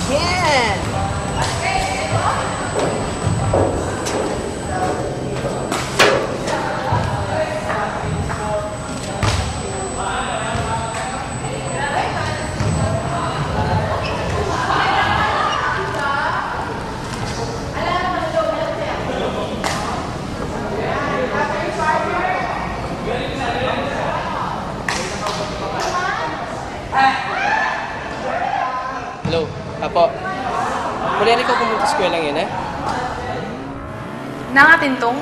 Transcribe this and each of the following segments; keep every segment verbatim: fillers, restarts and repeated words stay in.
Yeah! Hello. Apo. Muli rin ko pumunta sa eskwela ngeni, e. Nang atin tung?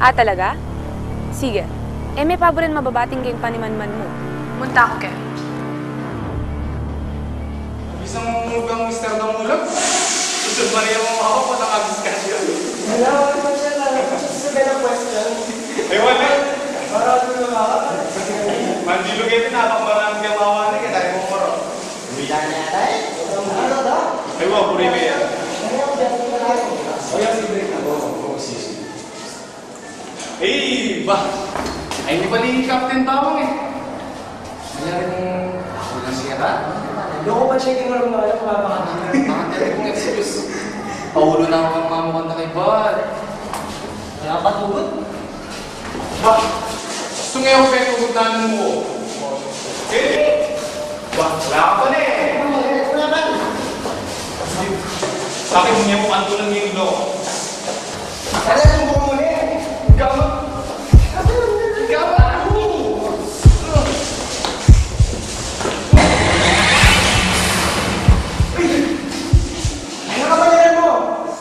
Ah, talaga? Sige. E me pa buren mababating keng panimanman mu. Munta ku ke. Bisa mung murgang Mister Damulog? Susud Maria mo ako, patang agis ka siya. Wala, wala pa siya na. Susud na question. Ay, wala. Para ano na ba? Mandilo kayo, pinapakmarami kang mawa na, kaya tayo mo moro. Wala na tayo. Ano ba? Ay, wa, puri kaya. Ano yung dyan? Ay, ba? Ay, ini pala i Captain Bawang, e. Nangyari kung ako lang siya ba? Loko pa siya, tingnan mo, ano, kumapakakita. Bakit yan yung excuse? Paulo na ako ng mama ko na kay Bal. Wala pa tugot? Ba, gusto nga yung penugutan mo. Eh, ba, wala ka pa na, e. Sa akin, hindi mo kanto ng nindo. Ano yung buko mo, e? Gama. Gama. Ay, nakabalikan mo.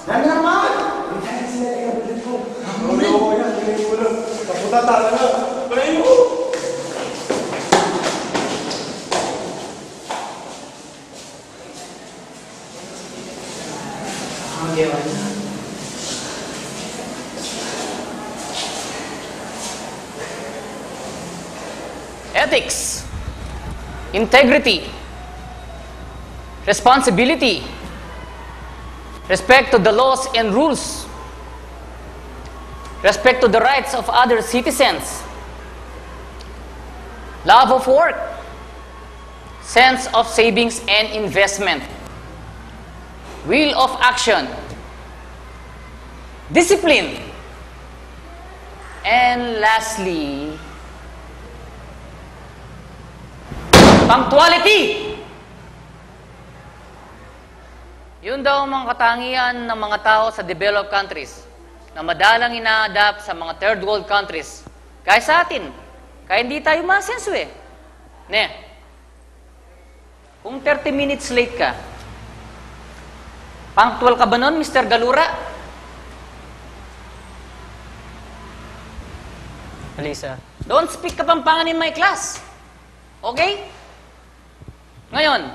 Nani naman? Ang tagal sila, e, nabudlot ko. Ang loko yan, pinay mo lang. Kaputa, tara na. Pinay mo. Ethics, integrity, responsibility, respect to the laws and rules, respect to the rights of other citizens, love of work, sense of savings and investment, will of action, discipline, and lastly, punctuality. Yun daw ang mga katangian ng mga tao sa developed countries na madalang ina-adapt sa mga third world countries. Kaya sa atin, kaya hindi tayo umasenso, e. Ne? Kung thirty minutes late ka, punctual ka ba nun, Mister Galura? Alisa. Don't speak Kapampangan in my class. Okay? Ngayon,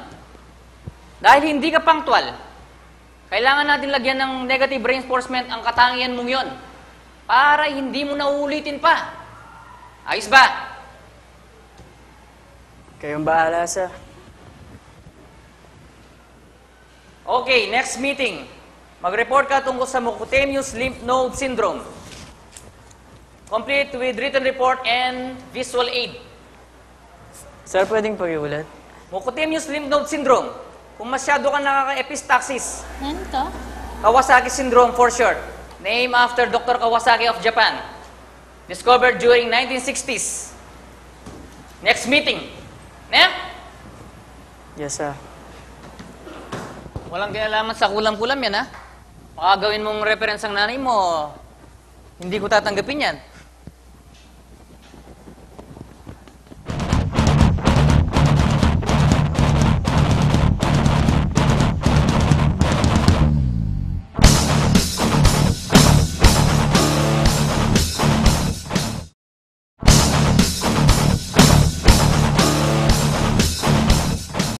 dahil hindi ka punctual, kailangan natin lagyan ng negative reinforcement ang katangian mong yon para hindi mo na uulitin pa. Ayos ba? Kayong bahala, sir. Okay, next meeting. Mag-report ka tungkol sa mucocutaneous lymph node syndrome. Complete with written report and visual aid. Sir, pwedeng pakiulit? Mucocutaneous lymph node syndrome. Kung masyado ka nakaka-epistaxis. Ano to? Kawasaki syndrome for short. Name after Doctor Kawasaki of Japan. Discovered during nineteen sixties. Next meeting. Ne? Yes, sir. Walang kinalaman sa kulam-kulam yan, ha? Baka gawin mong reference ang nanay mo, hindi ko tatanggapin yan.